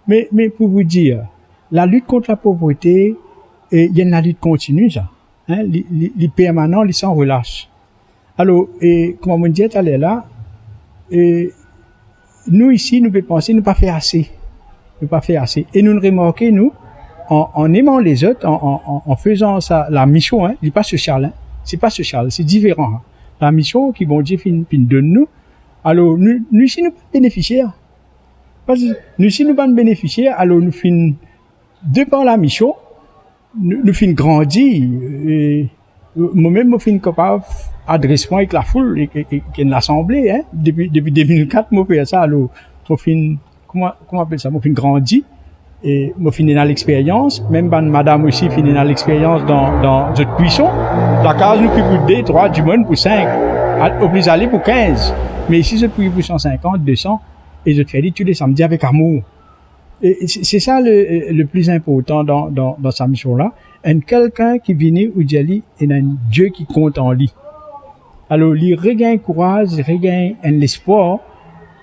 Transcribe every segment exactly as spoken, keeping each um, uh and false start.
Me, me pou vou dir, lalit kont lapovrete, e, li enn lalit kontini, sa. Hein, li, li, li permanan, li san relas. Alor, e, kouma mo dir taler la, e, nou isi, nou pe panse, nou pa fer ase. Nou pa fer ase. E nou remarke, nou, an, an eman lezot, an, an, an, an fezan sa, lamision, hein, li pa sosial, hein. Se pa sosial, se diferan, hein. Lamision ki Bondie finn, finn donn nou. Alor, nou, nou isi, nou pa benefisier. Pas nou, si nou bann benefisier, alor nou finn, de par lamision, nou, nou finn grandi, e momem mo finn kapav adres mwa ek lafoul, ek, ek, ek enn lasanble, hein. Depi, depi de mil kat mo fer sa, alor mo finn, kouma, kouma apel sa, mo finn grandi, e mo finn ena lexperyans, mem bann madam osi finn ena lexperyans dan, dan zot kwison. Lakaz nou ki pou de, trwa dimoun, pou sink, al, o pli ale pou kinz. Me isi zot pou, pou san sinkant, de san, e zot fer li tou le samdi avek amour. E se, se sa le, le pli inportan dan, dan, dan sa mision la. Enn kelkenn ki vini, ou dir li, ena enn Die ki kontan li. Alor, li regagn kouraz, li regagn enn lespwar.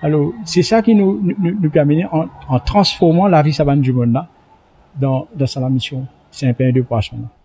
Alor, se sa ki nou, nou, nou, nou pe amene an, an transforman lavi sa bann dimoun la dan, dan sa lamision, se enn pin de pwason la.